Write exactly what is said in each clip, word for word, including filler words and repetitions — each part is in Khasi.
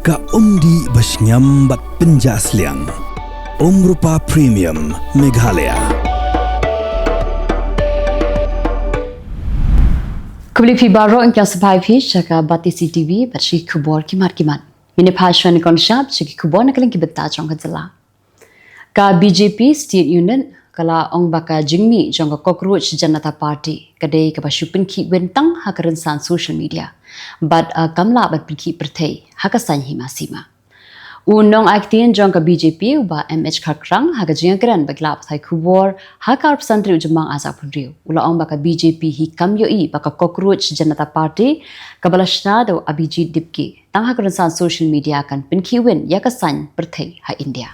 Ka umdih ba shngiam bad pynjah sliang. Umrupa Premium Meghalaya. Khublei phi baroh, ngi kyrpad sngewbha ïa phi sha ka Batesi T V bad sha ki khubor ki mat ki mat. Mynta pat shuwa ngi ïa kohnguh sha ki khubor na ka liang ki bynta jong ka jylla. Ka B J P State Unit ka la ong ba ka jingmih jong ka Cockroach Janata Party ka dei kaba shu pynkhih win tang ha ka rynsan social media bad, uh, kam lah ban pynkhih pyrthei ha ka saiñ hima sima. U nongai ktien jong ka B J P u Bah M H Kharkrang ha ka jingïakren bad ki lad pathai khubor ha ka arphew san tarik u Jymmang ar hajar arphew hynriew u la ong ba ka B J P hi kam ïohi ba ka Cockroach Janata Party kaba la shna da u Abhijeet Dipke tang ha ka rynsan social media kan pynkhih win ïa ka saiñ pyrthei ha India.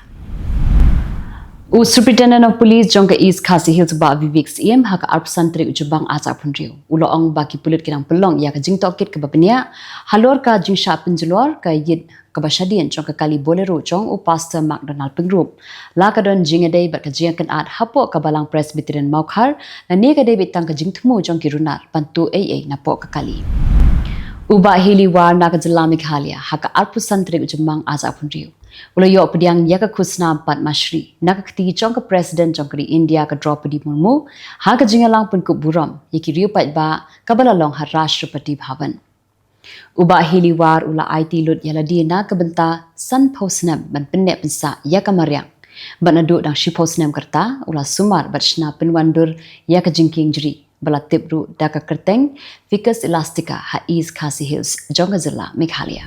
U Superintendent of Police jong ka East Khasi Hills u Bah Vivek Syiem ha ka arphew san tarik u Jymmang ar hajar arphew hynriew u la ong ba ki pulit ki dang pynlong ïa ka jingtohkit kaba bniah halor ka jingshah pynjulor ka ïit kaba shadien jong ka kali Bolero jong u Pastor Mark Donald Pyngrope. La ka don jingïadei bad ka jingïakynad hapoh ka Balang Presbyterian Mawkhar, lane ka dei beit tang ka jingthmu jong ki runar ban tuh ei ei napoh ka kali. U Bah Heli War na ka jylla Meghalaya ha ka arphew san tarik u Jymmang ar hajar arphew hynriew u la ïoh pdiang ïa ka khusnam Padma Shri na ka kti jong ka President jong ka ri India ka Droupadi Murmu ha ka jingïalang pynkup burom ïa ki riew paidbah kaba la long ha Rashtrapati Bhavan. U Bah Heli War u la aiti lut ïa lade na ka bynta sanphew snem ban pynneh pynsah ïa ka mariang. Bad naduh dang shiphew snem ka rta u la sumar bad shna pynwandur ïa ka jingkieng jri ba la tip ruh da ka kyrteng Ficus elastica ha East Khasi Hills jong ka jylla Meghalaya.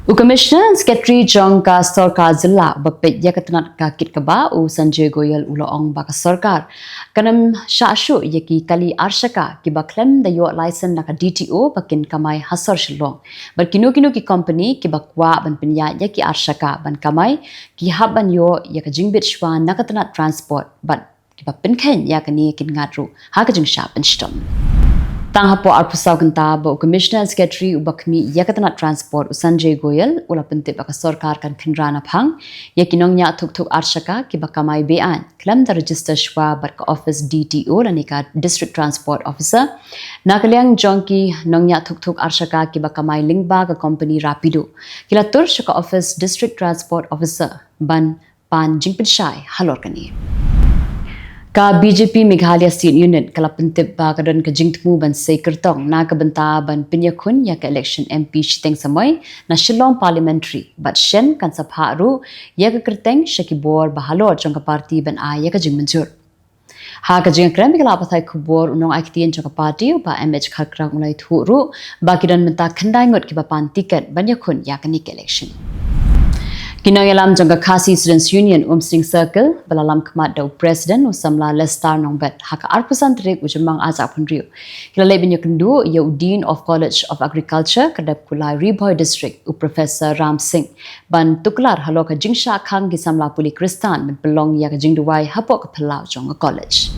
U Commissioner and Secretary jong ka sorkar jylla uba peit ïa ka tnat ka kit kaba u Sanjay Goyal u la ong ba ka sorkar kan ym shah shuh ïa ki kali arshaka kiba khlem da ïoh license na ka D T O ba kin kamai ha sor Shillong. Bad kino kino ki company kiba kwah ban pynïaid ïa ki arshaka ban kamai ki hap ban ïoh ïa ka jingbit shuwa na ka tnat transport bad kiba pynkheiñ ïa kane kin ngat ruh ha ka jingshah pynshitom. Tang hapoh arphew saw kynta ba u Commissioner and Secretary uba khmih ïa ka tnat transport u Sanjay Goyal u la pyntip ba ka sorkar kan khynra naphang ïa ki nongñiah thuk thuk arshaka kiba kamai be-aiñ khlem da register shuwa bad ka office D T O lane ka District Transport Officer. Na ka liang jong ki nongñiah thuk thuk arshaka kiba kamai lyngba ka company Rapido ki la tur sha ka office District Transport Officer ban pan jingpynshai halor kane. Ka B J P Meghalaya State Unit ka la pyntip ba ka don ka jingthmu ban sei kyrtong na ka bynta ban pynïakhun ïa ka election M P shiteng samoi na Shillong Parliamentary bad shen kan sa phah ruh ïa ka kyrteng sha ki bor ba halor jong ka party ban ai ïa ka jingmynjur. Ha ka jingïakren bad ki lad pathai khubor u nongai ktien jong ka party u Bah M H Kharkrang u la ïathuh ruh ba ki don mynta khyndai ngut kiba pan tiket ban ïakhun ïa kane ka election. Ki nongïalam jong ka Khasi Students Union Umsning Circle ba la lam khmat da u President u samla Lester Nongbet ha ka arphew san tarik u Jymmang ar hajar arphew hynriew ki la leit ban ïakynduh ïa u Dean of College of Agriculture ka dep kulai Ri Bhoi District u Professor Ram Singh ban tuklar halor ka jingshah khang ki samla pule Khristan ban pynlong ïa ka jingduwai hapoh ka phyllaw jong ka college.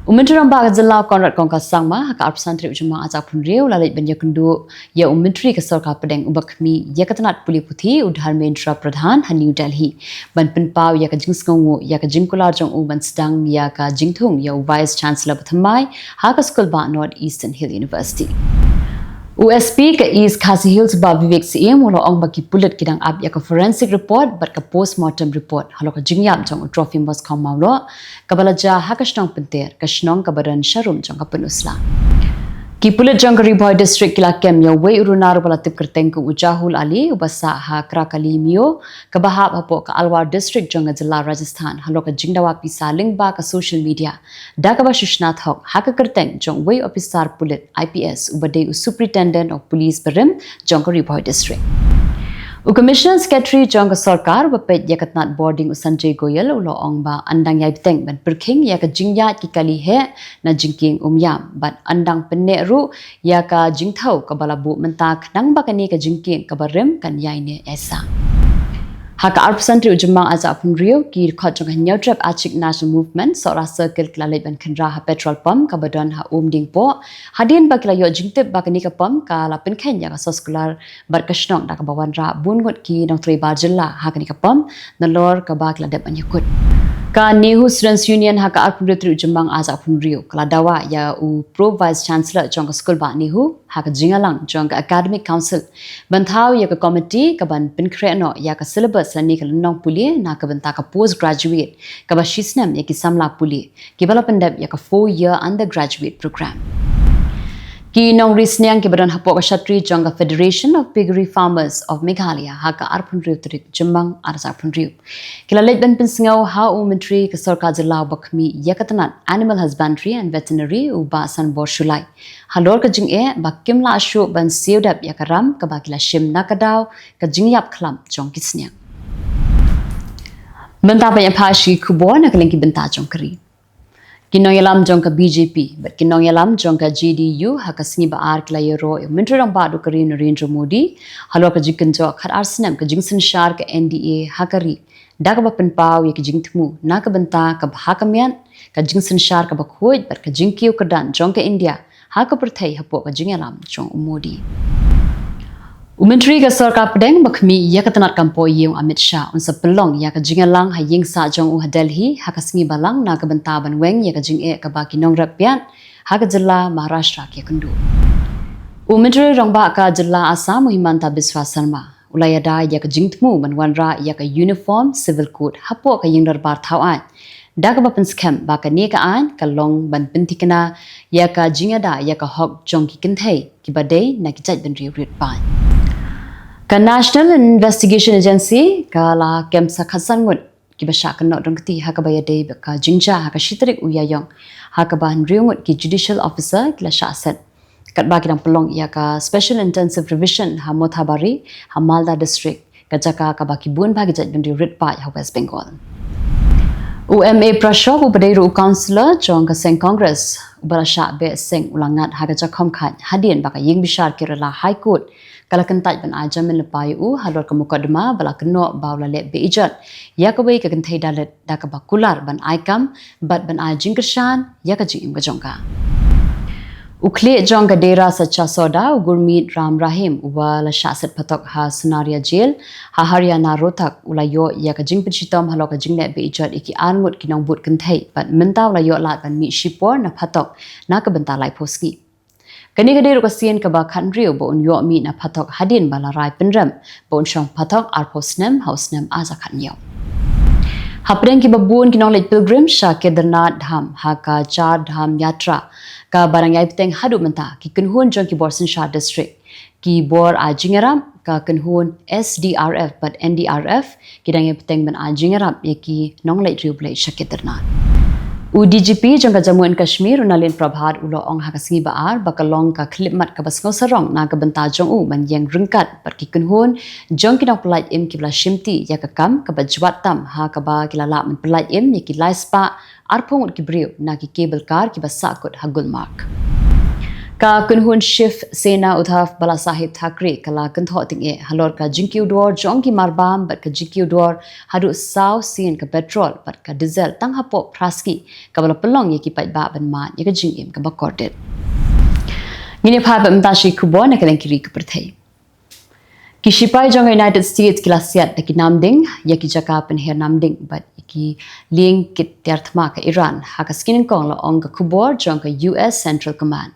U Myntri Rangbah ka jylla u Conrad Kongkal Sangma ha ka arphew san tarik u Jymmang ar hajar arphew hynriew u la leit ban ïakynduh ïa u Myntri ka Sorkar Pdeng uba khmih ïa ka tnat pule puthi u Dharmendra Pradhan ha New Delhi ban pynpaw ïa ka jingsngewnguh ïa ka jingkular jong u ban sdang ïa ka jingthung ïa u Vice Chancellor bathymmai ha ka skulbah North Eastern Hill University. U S P ka East Khasi Hills Bah Vivek Syiem u la ong ba ki pulit ki dang ap ïa ka forensic report bad ka postmortem report halor ka jingïap jong u Trophimos Kharmawloh kaba la jia ha ka shnong Pynter, ka shnong kaba don sharum jong ka Pynursla. Ki pulit jong ka Ri Bhoi District ki la kem ïa uwei u runar uba la tip kyrteng kum u Jahul Ali uba sah ha Krakali Mio kaba hap hapoh ka Alwar District jong ka jylla Rajasthan halor ka jingdawa pisa lyngba ka social media da kaba shu shna thok ha ka kyrteng jong uwei u ophisar pulit I P S uba dei u Superintendent of Police barim jong ka Ri Bhoi District. U Commissioner Secretary jong ka sorkar uba peit ïa ka tnat bording u Sanjay Goyal u la ong ba yn dang ïai bteng ban pyrkhing ïa ka jingïaid ki kali heh na jingkieng Umïam bad yn dang pynneh ruh ïa ka jingthaw kaba la buh mynta khnang ba kane ka jingkieng kaba rim kan ïai neh ïai sah. Ha ka arphew san tarik u Jymmang ar hajar arphew hynriew ki dkhot jong ka Hynñiewtrep Achik National Movement Sohra Circle ki la leit ban khynra ha petrol pump kaba don ha Umdiengpoh hadien ba ki la ïoh jingtip ba kane ka pump ka la pynkheiñ ïa ka soskular bad ka shnong da kaba wanrah bun ngut ki nongtrei bar jylla ha kane ka pump nalor kaba ki la dep ban ïakut. Ka NEHU Students Union ha ka arphew hynriew tarik u Jymmang arhajar arphew hynriew ka la dawa ïa u Pro Vice Chancellor jong ka skul bah NEHU ha ka jingïalang jong ka Academic Council ban thaw ïa ka komiti ka ban pynkhreh noh ïa ka syllabus lane ka lynnong pule na ka bynta ka postgraduate kaba shisnem ïa ki samla pule kiba la pyndep ïa ka four year undergraduate program. Ki nongri sniang kiba don hapoh ka shatri jong ka Federation of Piggery Farmers of Meghalaya ha ka arphew hynriew tarik Jymmang arhajar arphew hynriew ki la leit ban pynsngew ha u Myntri ka Sorkar Jylla uba khmih ïa ka tnat Animal Husbandry and Veterinary u Bah Sanbor Shullai halor ka jingeh ba kim lah shuh ban siew dep ïa ka ram kaba ki la shim na ka daw ka jingïap khlam jong ki sniang. Mynta ban ïa phai sha ki khubor na ka liang ki bynta jong ka ri. Ki nongïalam jong ka B J P bad ki nongïalam jong ka J D U ha ka sngi ba ar ki la ïaroh ïa u Myntri Rangbah duh ka ri Narendra Modi halor ka jingkynjoh khatar snem ka jingsynshar ka N D A ha ka ri da kaba pynpaw ïa ki jingthmu na ka bynta kaba ha ka miat, ka jingsynshar kaba khuid bad ka jingkiew kyrdan jong ka India ha ka pyrthei hapoh ka jingïalam jong u Modi. U Myntri ka Sorkar Pdeng ba khmih ïa ka tnat kam poh ïing u Amit Shah un sa pynlong ïa ka jingïalang ha ïing sah jong u ha Delhi ha ka sngi ba lang na ka bynta ban weng ïa ka jingeh kaba ki nongrep piat ha ka jylla Maharashtra ki ïakynduh. U Myntri Rangbah ka jylla Assam u Himanta Biswa Sarma u la ïada ïa ka jingthmu ban wanrah ïa ka Uniform Civil Code hapoh ka ïing dorbar thawaiñ da kaba pynskhem ba kane ka aiñ ka long ban pynthikna ïa ka jingïada ïa ka hok jong ki kynthei kiba dei na ki jaitbynriew rit paid. Ka National Investigation Agency ka la kem sa khatsan ngut kiba shah kynnoh donkti ha kaba ïadei bad ka jingjia ha ka shi tarik u Ïaïong ha kaba hynriew ngut ki judicial officer ki la shah set katba ki dang pynlong ïa ka Special Intensive Revision ha Mothabari ha Malda District, ka jaka kaba ki bun bah ki jaitbynriew rit paid ha West Bengal. U M A Prashok uba dei ruh u councillor jong ka seng Congress uba la shah beh seng u la ngat ha ka jakhom khaid hadien ba ka ïing bishar Kerala High Court ka la kyntait ban ai jamin lypa ïa u halor ka mukotduma ba la kynnoh ba u la leh beijot ïa kawei ka kynthei Dalit da kaba kular ban ai kam bad ban ai jingkyrshan ïa ka jingim ka jong ka. U khlieh jong ka Dera Sacha Sodha u Gurmeet Ram Rahim uba la shah set phatok ha Sunaria Jail ha Haryana Rohtak u la ïoh ïa ka jingpynshitom halor ka jingleh beijot ïa ki ar ngut ki nongbud kynthei bad mynta u la ïoh lad ban mih shipor na phatok na ka bynta laiphew sngi. Kane ka dei ruh ka sien kaba khathynriew ba un ïoh mih na phatok hadien ba la rai pynrem ba un shong phatok arphew snem ha u snem arhajar khathynñiew. Hapdeng kiba bun ki nongleit pilgrim sha Kedarnath Dham ha ka Char Dham Yatra kaba dang ïai bteng haduh mynta, ki kynhun jong ki bor synshar district, ki bor ai jingïarap, ka kynhun S D R F bad N D R F ki dang ïai bteng ban ai jingïarap ïa ki nongleit riewblei sha Kedarnath. U D G P jong ka Jammu and Kashmir u Nalin Prabhat u la ong ha ka sngi ba ar ba ka long ka khyllipmat kaba sngewsarong na ka bynta jong u ban ïeng ryngkat bad ki kynhun jong ki nongpyllait im kiba la shimti ïa ka kam kaba jwat tam ha kaba ki la lah ban pyllait im ïa ki lai spah arphew ngut ki briew na ki cable car kiba sahkut ha Gulmarg. Ka kynhun Shiv Sena Uddhav Bala Saheb Thackeray ka la kynthoh tyngeh halor ka jingkiew dor jong ki marbam bad ka jingkiew dor haduh saw sien ka petrol bad ka diesel tang hapoh phra sngi kaba la pynlong ïa ki paidbah ban mad ïa ka jingim kaba kordit. Ngin ïa phai bad mynta sha ki khubor na ka liang ki ri ka pyrthei. Ki shipai jong ka United States ki la siat da ki namding ïa ki jaka pynher namding bad ïa ki lieng kit tiar thma ka Iran ha ka sngi nyngkong, la ong ka khubor jong ka U S Central Command.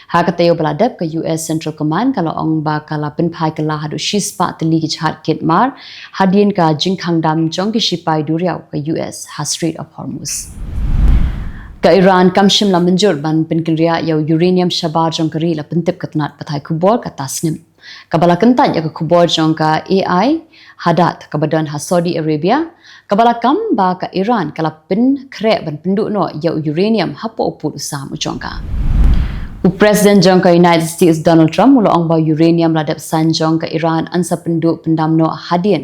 Ha ka taïew ba la dep ka U S Central Command ka la ong ba ka la pynphai kylla haduh shispah tylli ki jahaj kit mar hadien ka jingkhang dam jong ki shipai duriaw ka U S ha Strait of Hormuz. Ka Iran kam shym la mynjur ban pynkynriah ïa u uranium shabar jong ka ri, la pyntip ka tnat pathai khubor kata snem. Kaba la kyntait ïa ka khubor jong ka A I Haddad kaba don ha Saudi Arabia, kaba la kam ba ka Iran ka la pynkhreh ban pynduh noh ïa u uranium hapoh u pud u sam u jong ka. U President jong ka United States Donald Trump u la ong ba u uranium la dep saiñ jong ka Iran yn sa pynduh pyndam noh hadien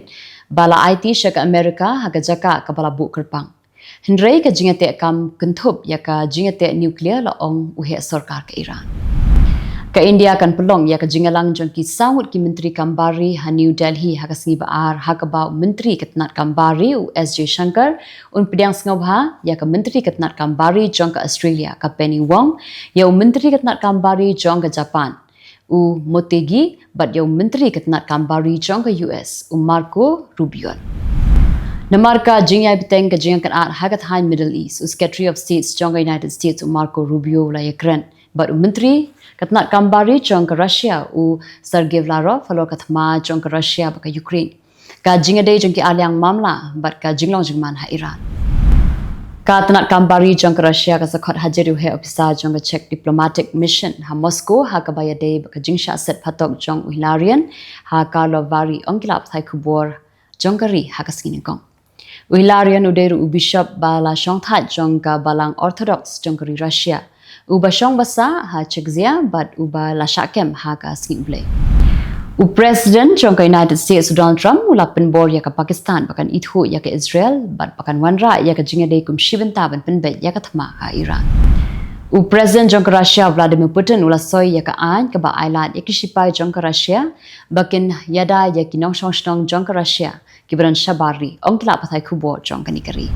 ba la aiti sha ka Amerika ha ka jaka kaba la buh kyrpang. Hynrei ka jingïateh kam kynthup ïa ka jingïateh nuclear, la ong u heh sorkar ka Iran. Ka India kan pynlong ïa ka jingïalang jong ki saw ngut ki myntri kam bar ri ha New Delhi ha ka sngi ba ar, ha kaba u myntri ka tnat kam bar ri u S Jaishankar un pdiang sngewbha ïa ka myntri ka tnat kam bar ri jong ka Australia ka Penny Wong, ïa u myntri ka tnat kam bar ri jong ka Japan u Motegi bad ïa u myntri ka tnat kam bar ri jong ka U S u Marco Rubio. Namar ka jingïaibteng ka jingïakynad ha ka thaiñ Middle East, u Secretary of State jong ka United States u Marco Rubio u la ïakren bad u Myntri ka tnat kam bari jong ka Russia u Sergei Lavrov halor ka thma jong ka Russia bad ka Ukraine, ka jingïadei jong ki arliang mamla bad ka jinglong jingman ha Iran. Ka tnat kam bari jong ka Russia ka sa khot hajar u heh ophisar jong ka Czech Diplomatic Mission ha Moscow ha kaba ïadei bad ka jingshah set phatok jong u Hilarion ha Karlovy Vary, ong ki lad pathai khubor jong ka ri ha ka sngi nyngkong. U Hilarion u dei ruh u bishop ba la shongthait jong ka Balang Orthodox jong ka ri Russia, uba shong basa ha Chechnya bad uba la shah kem ha ka Sngi U Blei. U President jong ka United States u Donald Trump u la pynbor ïa ka Pakistan ba kan ithuh ïa ka Israel bad ba kan wanrah ïa ka jingïadei kum shi bynta ban pynbeit ïa ka thma ha Iran. U President jong ka Russia Vladimir Putin u la soi ïa ka aiñ kaba ailad ïa ki shipai jong ka Russia ba kin ïada ïa ki nongshong shnong jong ka Russia kiba don shabar ri, ong ki lad pathai khubor jong kane ka ri.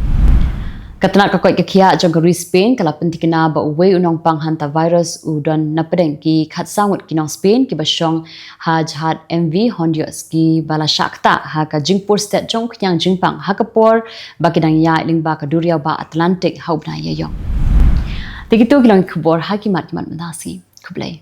Ka tnat ka koit ka khiah jong ka ri Spain ka la pyntikna ba uwei u nongpang hantavirus u don napdeng ki khatsaw ngut ki nong Spain kiba shong ha jhad M V Honduras kiba la shah ktah ha ka jingpur stet jong u khñiang jingpang ha ka por ba ki dang ïaid lyngba ka duriaw bah Atlantic ha u bnai Ïaïong. Te kito ki long ki khubor ha ki mat ki mat mynta ka sngi. Khublei.